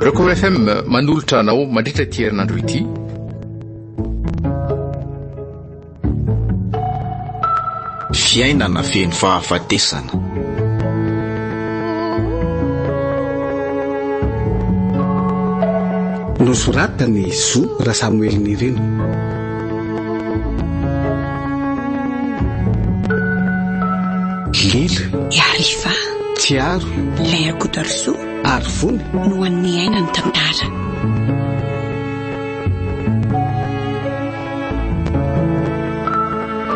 Record FM manolotra anao mandritra ity herinandro ity. Fiainana feno fahafatesana. Nosoratan'i Zo Rasamoelinirina. Lila. Iariva. Tsiaro. Ilay Rakotoarisoa. Arivony. No hanome aina ny tantara.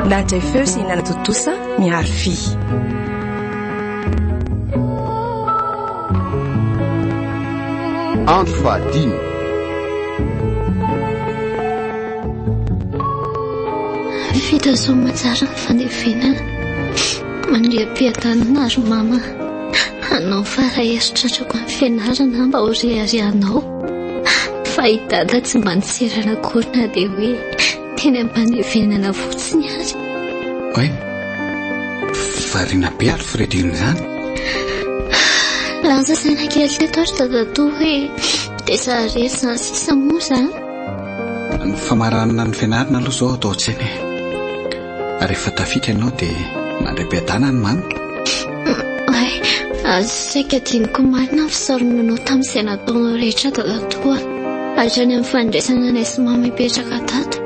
Nandray feo sy nanatontosa ny Arfi. Andro fahadimy. Vita soamantsara ny fandevenana. Mandriam-piadanana ry mama. Hanao fara heritratrako amin'ny fianarana mba ho reharehanao. Fa i dada tsy mba niserana akory na dia hoe teny am-pandevenana fotsiny ary. Oay, variana be Alfredino izany. Lasa saina kely teto ary dadatoa hoe dia za irery izany sisa moa izany. Ny famaranana ny fianarana aloha izao atao an-tsaina e. Rehefa tafita ianao dia mandray am-piadanana ny mama. Oay, saika adinoko marina ny fisaorana anao tamin'izay nataonao rehetra dadatoa. Hatrany amin'ny fandraisana anay sy mama hipetraka tato,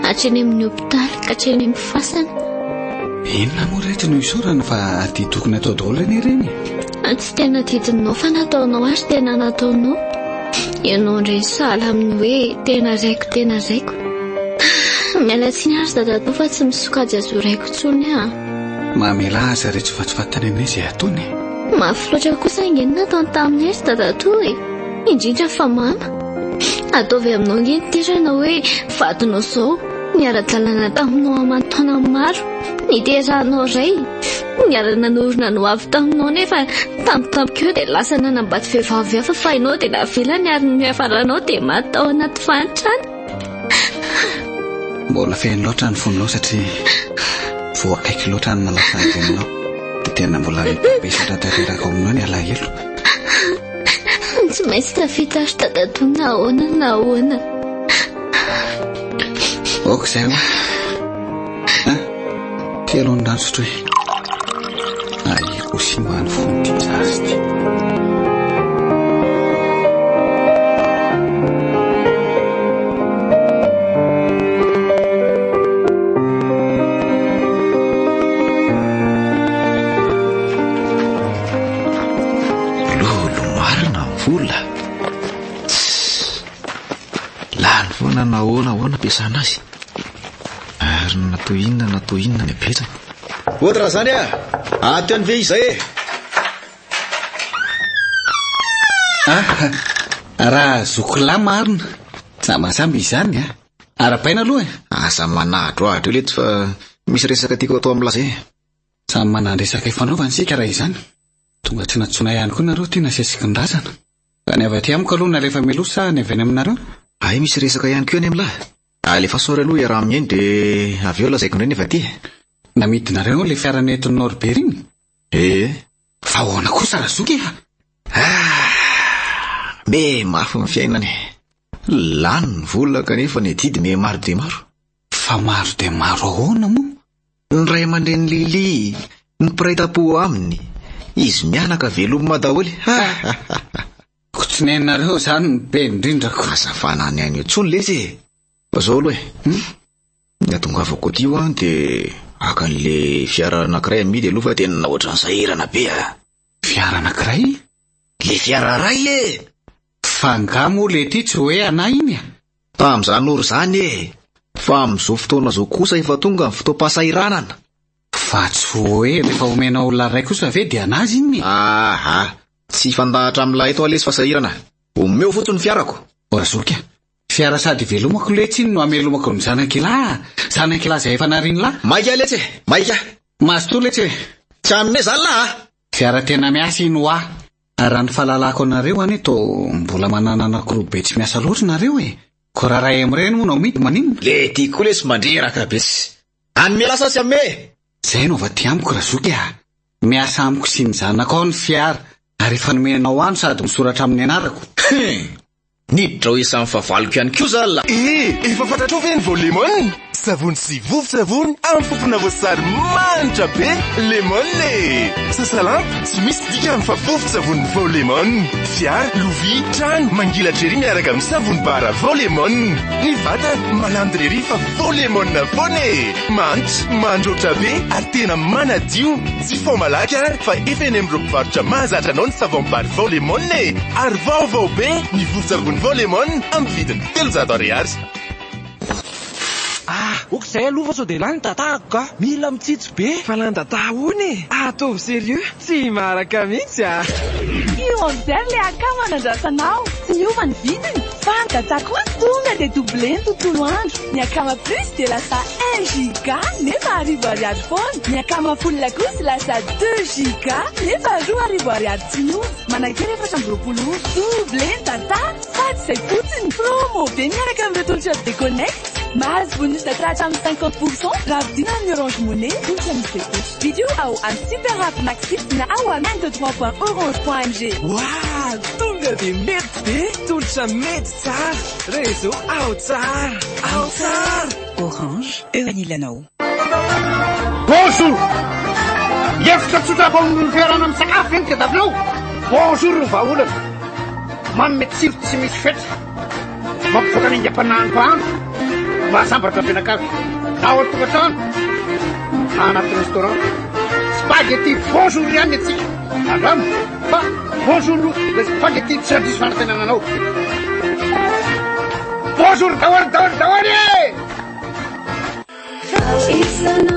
hatreny amin'ny hopitaly ka hatreny amin'ny fasana. Inona moa reto no isaorana fa adidy tokony atao daholo anie ireny e. Tsy tena adidinao fa nataonao ary tena nataonao. Ianao indray sahala amin'ny hoe tena raiko tena raiko. Miala tsiny ary dadatoa fa tsy misokajy azo ho raiko intsony aho. Mamelà azy re tsy fatifatiny anie izay ataony e. Mafy loatra kosa ange ny nataony taminay ry dadatoa e. Indrindra fa mama. Ataovy aminao ange ny toerana hoe vadinao izao niara-dalana taminao aman-taonany maro, niterahanao ray, niara-nanorina ny hoavy taminao nefa tampotampoka eo dia lasa nanambady vehivavy hafa fa ianao dia navelany ary ny niafaranao dia maty tao anaty fahantrana. Mbola feno loatra ny fonao satria voa akaiky loatra ny nalasan'ny reninao. Dia tena mbola mibesatra tanteraka ao aminao ny alahelo. Tsy maintsy tafita ry dadatoa na ahoana na ahoana. Ok izay hoa. Ah, ty aloha ny rano sotroy. Ahiko simba ny fon'ity zaza ity. Lolo marina ny vola. Tss. Lany foana na ahoana ahoana ampiasana azy. Ary na toy inona na toy inona ny habetsany. Ohatra raha zany ah! Ato ihany ve izay e? Ah, raha zokilahy marina. Sambasamba izany a. Arahabaina aloha e. Aza manahadroahadro eo letsy fa misy resaka tiako atao amin'lah zay e. Samy manan-dresaka ifanaovana isika raha izany. Tonga tsy nantsoina ihany koa nareo ty nasesiky ny razana. Fa ny avy aty amiko aloha nalefa mialoha sa ny avy any aminareo? Hay misy resaka ihany koa any amin'lah. Alefaso ary aloha iaraha-mihaino dia avy eo lazaiko indray ny avy aty. Namidinareo ilay fiara nentin'i Norbert iny? Ee. Fa ahoana kosa Razoky a? Ah! Be mafy ny fiainana e. Lany ny vola kanefa ny adidy miha maro dia maro. Fa maro dia maro ahoana moa? Ny ray aman-drenin'i Lily, ny mpiray tampo aminy, izy mianaka velomina daholo. Ko tsy nenareo izany no be indrindra ko. Aza fanany any intsony lesy e. Fa zao aloha e. Hmm? Ny atongavako aty hoa dia haka an'le fiara anankiray amidy aloha fa tena ohatran'ny sahirana be a. Fiara anankiray? Le fiara iray e! Fa nga moa le ty tsy hoe anah iny a? Tamin'izany ora izany e! Fa amin'izao fotoana izao kosa efa tonga ny fotoam-pahasahiranana. Fa tsy hoe rehefa omena olona iray kosa ve dia an'azy iny e? Aha! Tsy hifandahatra amin'ilay eto aho lesy fa sahirana. Omeo fotsiny ny fiarako. O razoky a! Fiara sady ivelomako letsy iny no amelomako ny zanak'ilahy a! Zanak'ilahy izay efa narian'ilahy. Maika letsy e! Maika! Mazotoa letsy e! Tsy hanome izany lahy a! Fiara tena miasa iny hoa! Raha ny fahalalako anareo anie toa mbola manana anankiroa be tsy miasa loatra nareo e! Koa raha ray amin'ireny moa no amidy maninona? Le ty koa lesy mandreraka be sy. Hanome lasa sy hanome e! Zay no avy aty amiko razoky a! Miasa amiko sy ny zanako ao ny fiara ary efa nomenao ahy no sady misoratra amin'ny anarako. Hum! Niditra ho isan'ny fahavaloko ihany koa za la. Eh! Efa fantatrao ve ny vao lemon? Savony sy vovon-tsavony amin'ny fofona voasary manitra be, lemon e! Sasalampy, tsy misy dikany fa vovon-tsavony vao lemon. Fiara, lovia, trano, mangilatra ery miaraka amin'ny savony bara vao lemon. Ny vatana, malandina ery fa vao lemon foana e! Manitra, mandroatra be ary tena manadio. Tsy fao malaky ary fa efa eny amin'ireo mpivarotra mahazatra anao ny savon bar vao lemon e! Ary vaovao be ny vovon-tsavony vao lemon amin'ny vidiny 300 ariary. Ah! Ok izay aloha fa sao dia lany data-ko ka! Mila mitsitsy be! Fa lany data ahoana e? Ataovy sérieux! Tsy maharaka mihitsy ah! Io amizay ry le akama nandrasanao! Tsy miova ny vidiny fa ny data koa tonga dia doubler ny tontolo andro! Ny akama plus dia lasa un giga nefa arivo ariary foana. Ny akama full kosa lasa deux giga nefa 2000 ariary tsy miova. Manankery 24 ora. Double ny data sady izay fotsiny. Promo be miaraka amin'ireo tolotra Bconnect. Mahazo bonus data hatramin'ny 50% raha vidiana amin'ny Orange Money tolotra misy fepetra. Vidio ao amin'ny Super App Maxi na ao amin'ny un deux trois point orange point mg. Waah! Tonga dia mety be! Tolotra mety tsara! Réseau ao tsara! Ao tsara! Orange, eo anilanao. Bonjour! Hevitra tsotra vao ny fiarahana misakafo ve ny tadiavinao? Bonjour no vahaolana. Manome tsiro tsy misy fetra. Mampivoaka ny aingam-panahin'ny mpahandro. Mahasambatra mpianakavy. Na ao an-tokantrano na anaty restaurant. Spaghetti bonjour ihany ny antsika. Andramo fa bonjour ilay spaghetti tsy handiso fanantenana anao. Bonjour daholo daholo daholo e!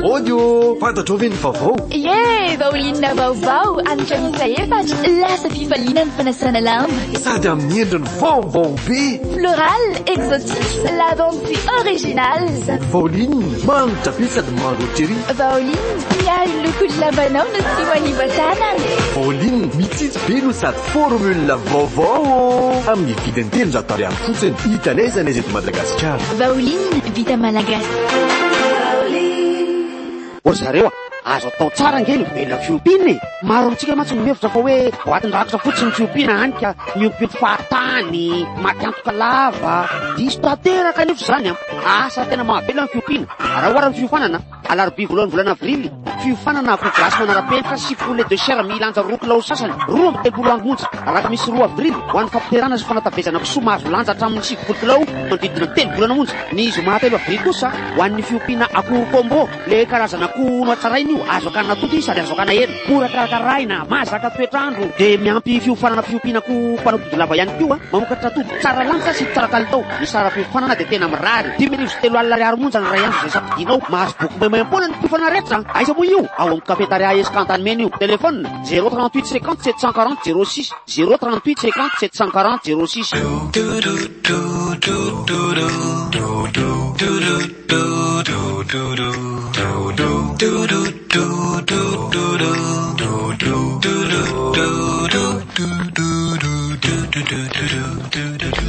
Audio! Fantatrao ve ny vaovao? Ie! Vaolinina vaovao, hanitra miisa efatra, lasa fifaliana ny fanasana lamba. Sady amin'ny endriny vaovao be! Floral, exotique, lavande sy original. Vaolinina, manitra be sady mandroatra ery. Vaolinina, miaro ny lokon'ny lambanao no tsy ho an'iva tanana. Vaolinina, mitsitsy be no sady formule vaovao! Amin'ny vidiny 300 ariary fotsiny, hita n'aiza n'aiza eto Madagasikara. Vaolinina, vita malagasy. O ry zareo a! Azo atao tsara ange ny velona fiompiana e! Maro amintsika mantsy no mihevitra fa hoe boatin-drakitra fotsiny ny fiompiana hany ka miompiompy fahatany, maty antoka lava. Diso tanteraka anefa izany an! Asa tena mahavelona ny fiompiana. Raha ohatra ny fiofanana, Alarobia voalohan'ny volana avrily, fiofanana akoho gasy manara-penitra sy poulet de chair milanja roa kilao sasany, 32 andro monja. Alakamisy 2 avrily, ho an'ny fampiterahana sy fanatavezana kisoa mahazo lanja hatramin'ny 90 kilao, manodidina ny telo volana monja. Ny zoma 3 avrily kosa, ho an'ny fiompiana akoho combo, le karazana akoho nohatsaraina io, azo akana atody sady azo akana hena, mora karakaraina, mahazaka toetr'andro, dia miampy fiofanana fiompiana akoho mpanao tody lava ihany koa, mamokatra atody tsara lanja sy tsara kalitao. Ny saram-piofanana dia tena mirary, 3500 ariary monja ny iray andro izay safidinao. Mahazo boky maimaimpoana ny mpiofana rehetra. Aiza moa io? Ao amin'ny Cafetaria Esca Antanimena io. Téléphone, 0 38 50 740 06, 0 38 50 740 06.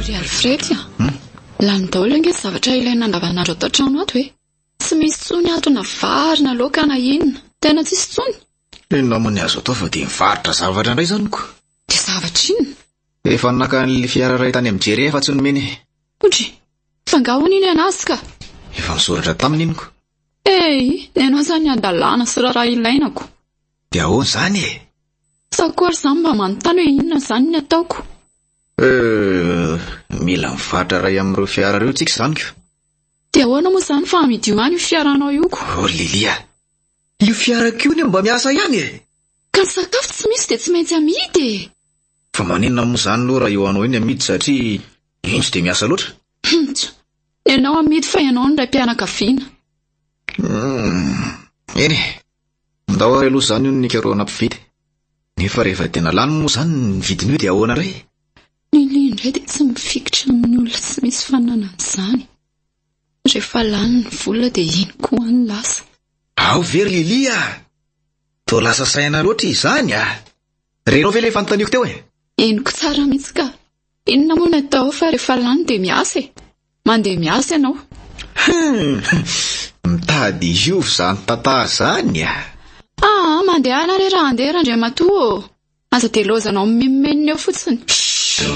Ry Alfred a! Lany daholo ange ny zavatra ilaina andavanandro ato an-trano ato e! Tsy misy intsony ato na vary na laoka na inona. Tena tsisy intsony. Inona moa ny azo atao fa dia mivarotra zavatra indray izany ko. Dia zavatra inona? Efa naka an'ilay fiara iray tany amin'ny Jerry aho fa tsy nomeny e. Ondry! Fa angaha hono iny an'azy ka? Efa nisoratra taminy iny ko. Hey! Ny anao izany hadalana sy raharaha ilaina ko. Dia ahoana izany e? Sa koa ary izaho mba manontany hoe inona izany ny ataoko? Euh, mila mivarotra iray amin'ireo fiara ireo tsika izany ko. Dia ahoana moa izany fa amidio any io fiaranao io ko. Oh Lily a! Io fiarako io anie mba miasa ihany e! Ka ny sakafo tsy misy dia tsy maintsy amidy e! Fa maninona moa izany aloha raha io anao iny amidy satria iny tsy dia miasa loatra? Hum! Ny anao amidy fa ianao no raim-pianakaviana. Hum! Eny e! Ndao ary aloha izany hono ny hikarohana mpividy. Nefa rehefa tena lany moa izany ny vidin'io dia ahoana indray? Lily indray dia tsy mifikitra amin'ny olona tsy misy fananana izany. Rehefa lany ny vola dia iny koa ny lasa. Ao ve ry Lily a! Toa lasa saina loatra izany a! Renao ve ilay fanontaniako teo e? Henoko tsara mihitsy ka! Inona moa no atao fa rehefa lany dia miasa e! Mandeha miasa ianao. Hum! Mitady hiova izany tantara izany a! Aa, mandehana re raha handeha Randriamatoa ô! Aza dia laozanao mimenomenona eo fotsiny. Shh! Hatramin'izay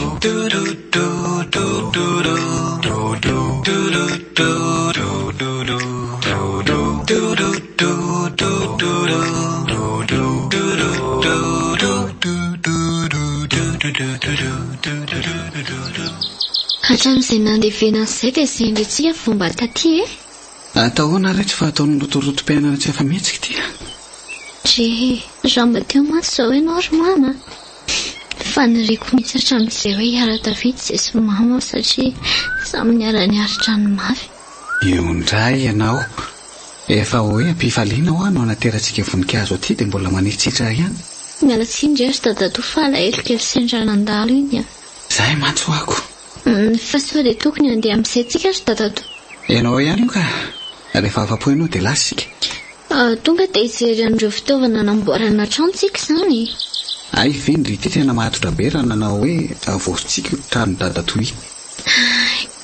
nandevenana izay dia izay indray tsika vao mba taty e! Atao ahoana re tsy fa ataon'ny rotorotom-piainana tsy afa-mihetsika ity a! Dre, raha mba teo mantsy izao ianao ry mama a! Faniriako mihitsy hatramin'izay hoe hiara-tafita izay sy mama satria samy niara-niaritra ny mafy. Io indray ianao! Efa hoe am-pifaliana hoa no anaterantsika voninkazo aty dia mbola manitsitra ihany. Miala tsiny re ry dadatoa fa alahelo kely sendra nandalo iny a! Izay mantsy hoa ko! Fa sao dia tokony handeha amin'izay tsika ry dadatoa? Ianao ihany io ka! Rehefa afa-po ianao dia lasa isika. Tonga dia hijery an'ireo fitaovana anamboarana trano tsika izany e! Hay ve ndry ity tena matotra be raha nanao hoe avorintsika io tranon'i dadatoa io.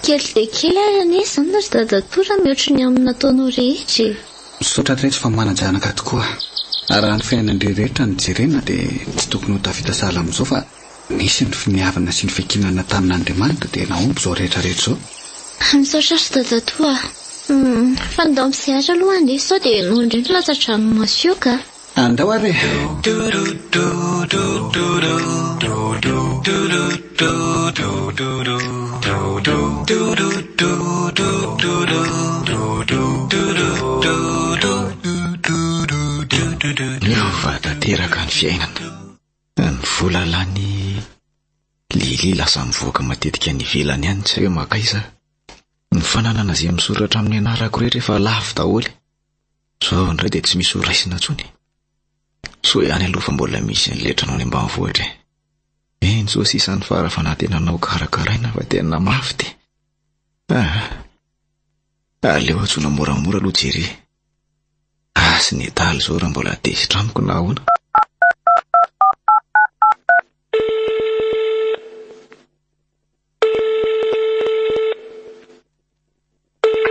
Kely dia kely ary anie izany ry dadatoa raha mihoatry ny amin'ny nataonao rehetra e! Misaotra ry reto fa manan-janaka tokoa. Raha ny fiainan-dry rehetra no jerena dia tsy tokony ho tafita sahala amin'izao fa nisy ny finiavana sy ny fiankinana tamin'Andriamanitra dia nahomby izao rehetra rehetra izao. Misaotra ry dadatoa a! Fa ndao misehatra aloha anie sao dia ianao indray no latsa-dranomaso eo ka! Andao ary e! Niova tanteraka ny fiainana. Ny vola lany Lily lasa mivoaka matetika any ivelany any tsy hay hoe makaiza. Ny fananana izay misoratra amin'ny anarako rehetra efa lafo daholo. Zao indray dia tsy misy ho raisina intsony. Soa ihany aloha fa mbola misy an'ilay trano any ambanivohitra e. Eny soa sisa ny fara fanantenana ho karakaraina fa tena mafy ity. Ah, aleo antsoina moramora aloha Jerry. Asy ny etaly izao raha mbola tezitra amiko na ahoana.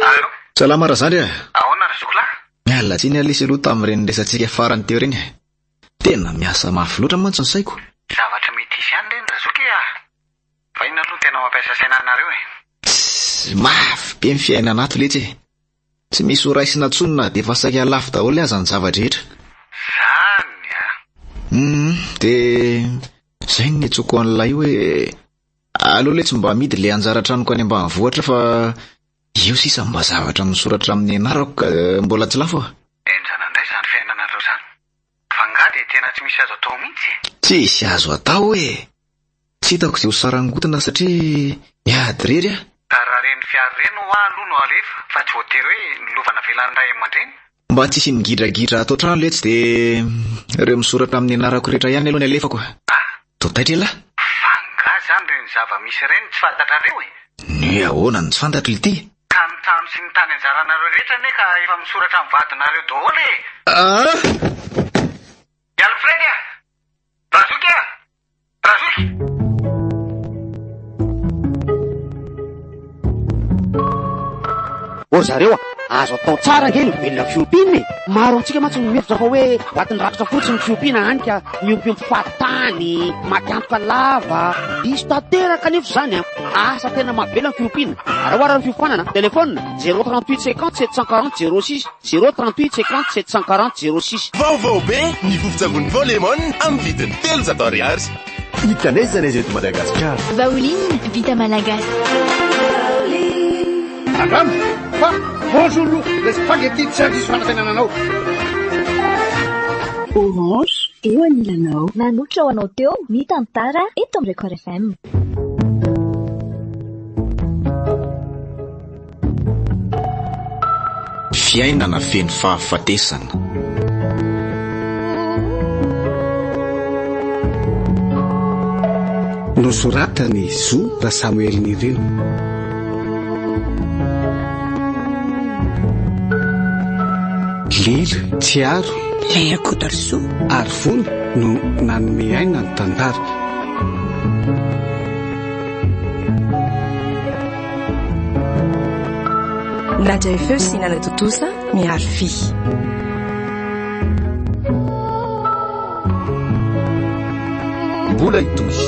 Allô? Salama Razandry a! Ahoana ry zoky lahy? Miala tsiny aloha lesy aloha tamin'ireny resatsika farany teo ireny e. Tena miasa mafy loatra mantsy ny saiko. Zavatra mety hisy ihany ireny Razoky a! Fa inona aloha no tena mampiasa saina anareo e? Tssy, mafy be ny fiainana ato letsy e! Tsy misy ho raisina intsony na dia efa saika lafo daholo aza ny zava-drehetra. Zany a! Hum, dia izay no niantsoako an'ilay hoe Aleo letsy mba amidy le anjara tranoko any ambanivohitra fa io sisa mba zavatra misoratra amin'ny anarako ka mbola tsy lafo a. Henjana indray izany fiainanareo izany. Fa angaha dia tena tsy misy azo atao mihitsy e? Tsisy azo atao e! Tsy hitako izay ho sarangotina satria miady irery aho. Ka raha ireny fiara ireny hoa aloha no alefa fa tsy voatery hoe ny lova navelan'ny ray aman-dreny. Mba tsy hisian'ny gidragidra ato an-trano letsy dia ireo misoratra amin'ny anarako rehetra ihany aloha ny alefako a. Toa taitra elah? Fa angaha izany ireny zava-misy ireny tsy fantatrareo e? Ny hoe ahoana no tsy fantatro ity? Ka ny trano sy ny tany anjaranareo rehetra anie ka efa misoratra amin'ny vadinareo daholo e! Ah! I Alfred a! Razoky a! Razoky! Ô ry zareo a! Azo atao tsara ange ny velona fiompiana e! Maro amintsika mantsy no mihevitra fa hoe boatin-drakitra fotsiny ny fiompiana hany ka miompiompy fahatany, maty antoka lava. Diso tanteraka anefa izany an! Asa tena mahavela ny fiompiana. Araho ary ny fiofanana, téléphone, 0 38 50 740 06, 0 38 50 740 06. Vaovao be ny vovon-tsavony vao Lemon amin'ny vidiny 300 ariary. Hita n'aiza n'aiza eto Madagasikara. Vaoline, vita malagasy. Andramo fa bonjour aloha ilay spaghetti tsy handiso fanantenana anao. Orange, eo anilanao. Nanolotra ho anao teo ny tantara eto amin'ny Record FM. Fiainana feno fahafatesana. Nosoratan'i Zo Rasamoelinirina. Lily, Tsiaro, Léa Rakotoarisoa ary Vony no nanome aina ny tantara. Nandray feo sy nanatontosa Mihary Fy. Mbola hitohy.